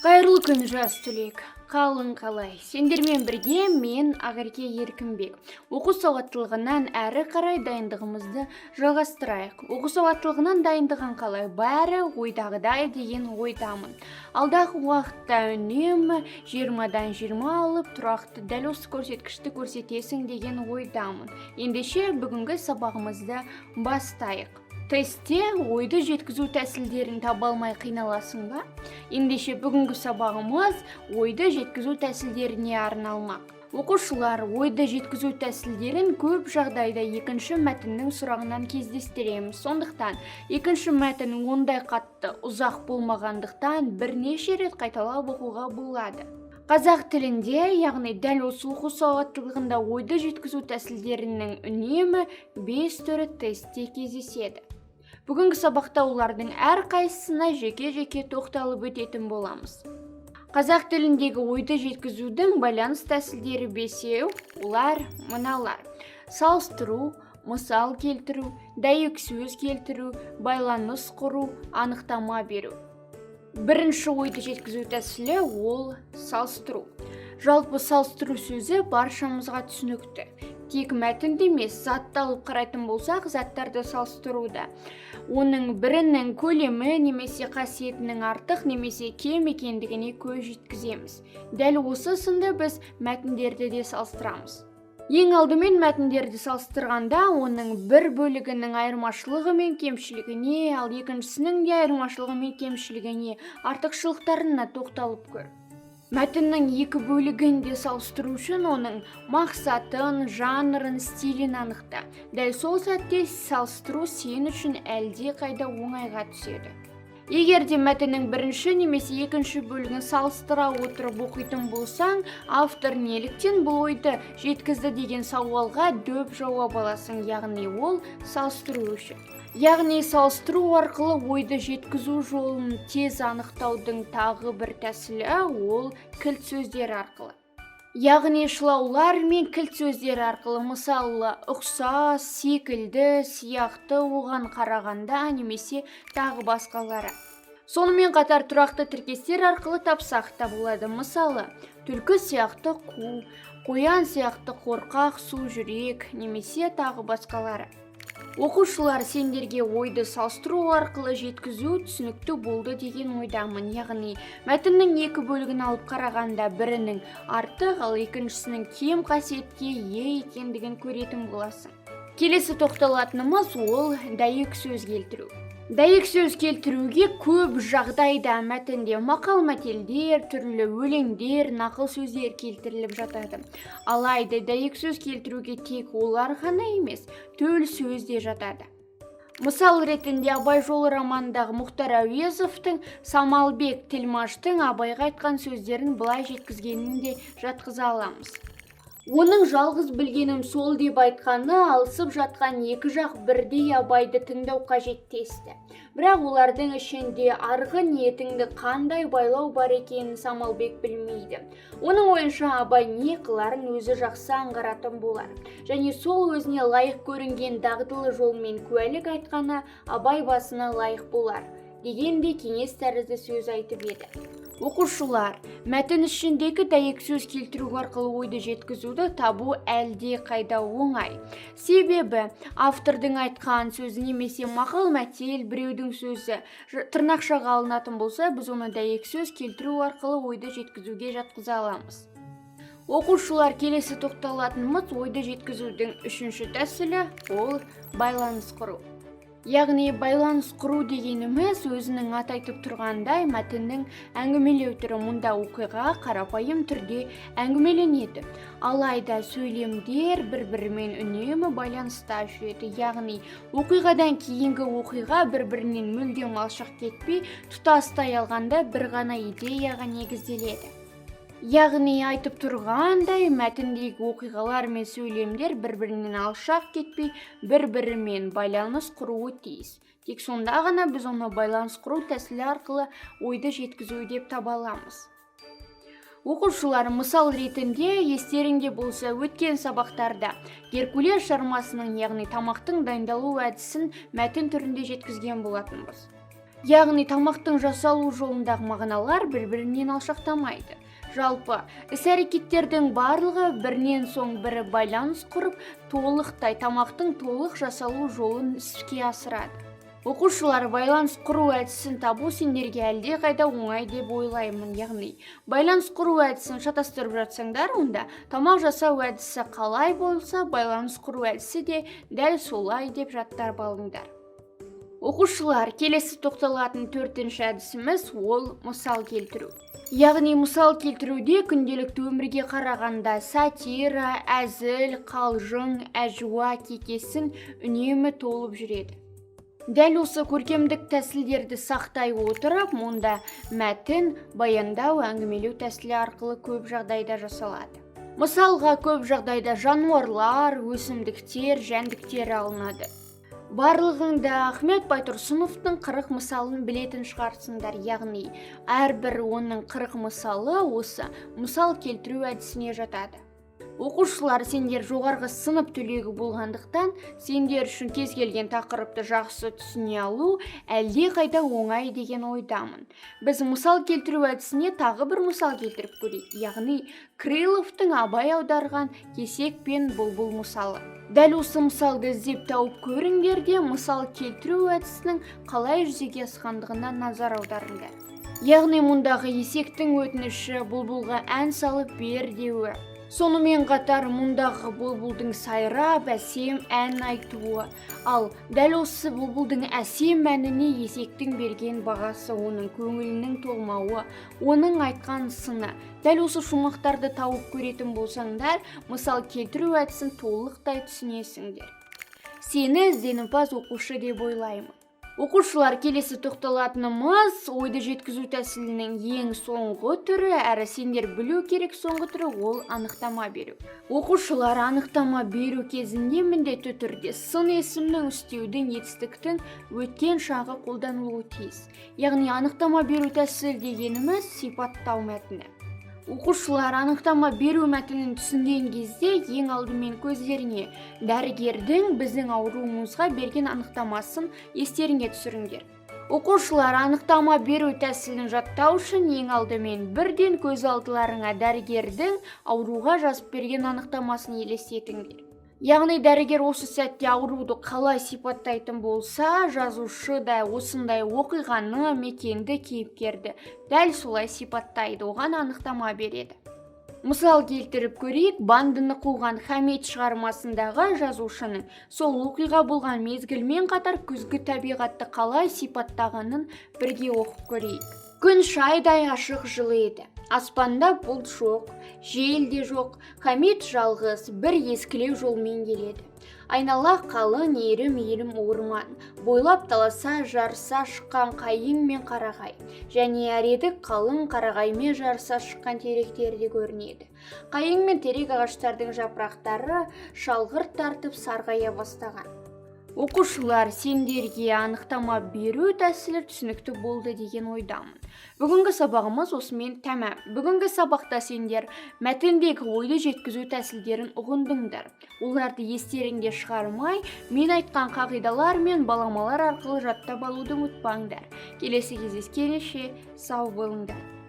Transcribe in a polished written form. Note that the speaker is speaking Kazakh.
Қайырлы күн, жас түлек! Қалың қалай? Сендермен бірге мен, Ақерке Еркінбек. Оқу сауаттылығынан әрі қарай дайындығымызды жалғастырайық. Оқу сауаттылығынан дайындығың қалай? Бәрі ойдағыдай деген ойдамын. Алдағы уақытта үнемі 20-дан 20 алып, тұрақты дәл осы көрсеткішті көрсетесің деген ойдамын. Ендеше, бүгінгі сабағымызды бастайық. Тестте ойды жеткізу тәсілдерін таба алмай қиналасың ба? Ендеше, бүгінгі сабағымыз ойды жеткізу тәсілдеріне арналмақ. Оқушылар, ойды жеткізу тәсілдерін көп жағдайда екінші мәтіннің сұрағынан кездестіреміз. Сондықтан екінші мәтін ондай қатты ұзақ болмағандықтан, бірнеше рет қайталап оқуға болады. Қазақ тілінде, яғни дәл осы оқу сауаттылығында, ойды жеткізу тәсілдерінің үнемі бес түрі тестте кездеседі. Бүгінгі сабақта олардың әрқайсысына жеке-жеке тоқталып өтетін боламыз. Қазақ тіліндегі ойды жеткізудің байланыс тәсілдері бесеу. Олар мыналар: салыстыру, мысал келтіру, дәйек сөз келтіру, байланыс құру, анықтама беру. Бірінші ойды жеткізу тәсілі – ол салыстыру. Жалпы, салыстыру сөзі баршамызға түсінікті. Тек мәтінді емес, затты алып қарайтын болсақ, заттарды салыстыруда оның бірінің көлемі немесе қасиетінің артық немесе кем екендігіне көз жеткіземіз. Дәл осы сынды біз мәтіндерді де салыстырамыз. Ең алдымен мәтіндерді салыстырғанда, оның бір бөлігінің айырмашылығы мен кемшілігіне, ал екіншісінің де айырмашылығы мен кемшілігіне, артықшылықтарына тоқталып көр. Мәтіннің екі бөлігін де салыстыру үшін оның мақсатын, жанрын, стилін анықта. Дәл сол сәтте салыстыру сен үшін әлде қайда оңайға түседі. Егер де мәтіннің бірінші немесе екінші бөлігін салыстыра отырып оқитын болсаң, автор неліктен бұл ойды жеткізді деген сауалға дөп жауап аласың, яғни ол салыстыру үшін. Яғни салыстыру арқылы ойды жеткізу жолын тез анықтаудың тағы бір тәсілі – ол кілт сөздер арқылы. Яғни шылаулар мен кілт сөздер арқылы, мысалы, ұқсас, секілді, сияқты, оған қарағанда немесе тағы басқалары. Сонымен қатар тұрақты тіркестер арқылы тапсақ та болады. Мысалы, түлкі сияқты қу, қоян сияқты қорқақ, су жүрек немесе тағы басқалары. Оқушылар, сендерге ойды салыстыру арқылы жеткізу түсінікті болды деген ойдамын. Яғни мәтіннің екі бөлігін алып қарағанда, бірінің артық, ал екіншісінің кем қасиетке ие екендігін көретін боласың. Келесі тоқталатынымыз – ол дәйек сөз келтіру. Дәйек сөз келтіруге көп жағдайда мәтінде мақал мәтелдер, түрлі өлеңдер, нақыл сөздер келтіріліп жатады. Алайда дәйек сөз келтіруге тек олар ғана емес, төл сөз де жатады. Мысал ретінде «Абай жолы» романындағы Мұхтар Әуезовтің Самалбек тілмаштың Абайға айтқан сөздерін былай жеткізгенін де жатқыза аламыз: «Оның жалғыз білгенім сол деп айтқаны: алысып жатқан екі жақ бірдей Абайды тыңдау қажет десті. Бірақ олардың ішінде арғы ниетіңді қандай байлау бар екенін Самалбек білмейді. Оның ойынша, Абай не қыларын өзі жақсы аңғаратын болар және сол өзіне лайық көрінген дағдылы жолмен куәлік айтқаны Абай басына лайық болар», – дегендей кеңес тәрізді сөз айтып еді. Оқушылар, мәтін ішіндегі дәйек сөз келтіру арқылы ойды жеткізуді табу әлде қайда оңай. Себебі автордың айтқан сөзі немесе мақал мәтел, біреудің сөзі тырнақшаға алынатын болса, біз оны дәйек сөз келтіру арқылы ойды жеткізуге жатқыза аламыз. Оқушылар, келесі тоқталатынымыз – ойды жеткізудің үшінші тәсілі, ол байланыс құру. Яғни байланыс құру дегеніміз, өзінің аты айтып тұрғандай, мәтіннің әңгімелеу түрі. Мұнда оқиға қарапайым түрде әңгімеленеді, алайда сөйлемдер бір-бірімен үнемі байланыста жүреді. Яғни оқиғадан кейінгі оқиға бір-бірінен мүлдем алшақ кетпей, тұтастай алғанда бір ғана идеяға негізделеді. Яғни айтып тұрғандай, мәтіндегі оқиғалар мен сөйлемдер бір-бірінен алшақ кетпей, бір-бірімен байланыс құруы тиіс. Тек сонда ғана біз оны байланыс құру тәсілі арқылы ойды жеткізу деп таба аламыз. Оқушылар, мысал ретінде, естеріңде болса, өткен сабақтарда «Геркулес» шығармасының, яғни тамақтың дайындалу әдісін мәтін түрінде жеткізген болатынбыз. Яғни тамақтың жасалу жолындағы мағыналар бір-бірінен алшақтамайды. Жалпы, іс-әрекеттердің барлығы бірінен соң бірі байланыс құрып, толықтай тамақтың толық жасалу жолын іске асырады. Оқушылар, байланыс құру әдісін табу сендерге әлде қайда оңай деп ойлаймын. Яғни, байланыс құру әдісін шатастырып жатсаңдар, онда тамақ жасау әдісі қалай болса, байланыс құру әдісі де дәл солай деп жаттап алыңдар. Оқушылар, келесі тоқталатын төртінші әдісіміз ол мысал келтіру. Яғни мысал келтіруде күнделікті өмірге қарағанда сатира, әзіл, қалжың, әжуа, кекесін үнемі толып жүреді. Дәл осы көркемдік тәсілдерді сақтай отырып, мұнда мәтін, баяндау, әңгімелеу тәсілі арқылы көп жағдайда жасалады. Мысалға көп жағдайда жануарлар, өсімдіктер, жәндіктер алынады. Барлығың да Ахмет Байтұрсыновтың 40 мысалын білетін шығарсыңдар, яғни әрбір оның 40 мысалы осы мысал келтіру әдісіне жатады. Оқушылар, сендер жоғарғы сынып түлегі болғандықтан, сендер үшін кез келген тақырыпты жақсы түсіне алу әлде қайда оңай деген ойдамын. Біз мысал келтіру әдісіне тағы бір мысал келтіріп көрейік, яғни Крыловтың Абай аударған Кесек пен бұлбұл мысалы. Дәл осы мысалды іздеп тауып көріңдер де, мысал келтіру әдісінің қалай жүзеге асқандығына назар аударыңдар. Яғни мұндағы есектің өтініші бұлбұлға ән салып бер деуі. Сонымен қатар мұндағы бұлбұлдың сайрап әсем ән айтуы, ал дәл осы бұлбұлдың әсем әніне есектің берген бағасы, оның көңілінің толмауы, оның айтқан сыны. Дәл осы шумақтарды тауып көретін болсаңдар, мысал келтіру әдісін толықтай түсінесіңдер. Сені ізденімпаз оқушы деп ойлаймын. Оқушылар, келесі тоқталатынымыз ойды жеткізу тәсілінің ең соңғы түрі, әрі сендер білу керек соңғы түрі ол анықтама беру. Оқушылар, анықтама беру кезінде міндетті түрде сын есімнің, үстеудің, етістіктің өткен шағы қолданылуы тиіс. Яғни анықтама беру тәсілі дегеніміз сипаттау мәтіні. Оқушылар, анықтама беру мәтінін түсінген кезде ең алдымен көздеріңе дәрігердің біздің ауруымызға берген анықтамасын естеріңе түсіріңдер. Оқушылар, анықтама беру тәсілін жаттау үшін ең алдымен бірден көз алдыларыңа дәрігердің ауруға жазып берген анықтамасын елестетіңдер. Яғни дәрігер осы сәтте ауруды қалай сипаттайтын болса, жазушы да осындай оқиғаны, мекенді, кейіпкерді дәл солай сипаттайды, оған анықтама береді. Мысал келтіріп көрейік, Бандыны қуған Хамит шығармасындағы жазушының сол оқиға болған мезгілмен қатар күзгі табиғатты қалай сипаттағанын бірге оқып көрейік. Күн шайдай ашық жылы еді. Аспанда бұлт жоқ, жел де жоқ. Хамит жалғыз бір ескілеу жолмен келеді. Айнала қалың иірім-иірім орман, бойлап таласа жарыса шыққан қайың мен қарағай, және әредік қалың қарағаймен жарыса шыққан теректер де көрінеді. Қайың мен терек ағаштардың жапырақтары шалғыр тартып сарғая бастаған. Оқушылар, сендерге анықтама беру тәсілі түсінікті болды деген ойдамын. Бүгінгі сабағымыз осымен тәмам. Бүгінгі сабақта сендер мәтіндегі ойды жеткізу тәсілдерін ұғындыңдар. Оларды естеріңде шығармай, мен айтқан қағидалар мен баламалар арқылы жаттап алуды ұмытпаңдар. Келесі кездескенше сау болыңдар.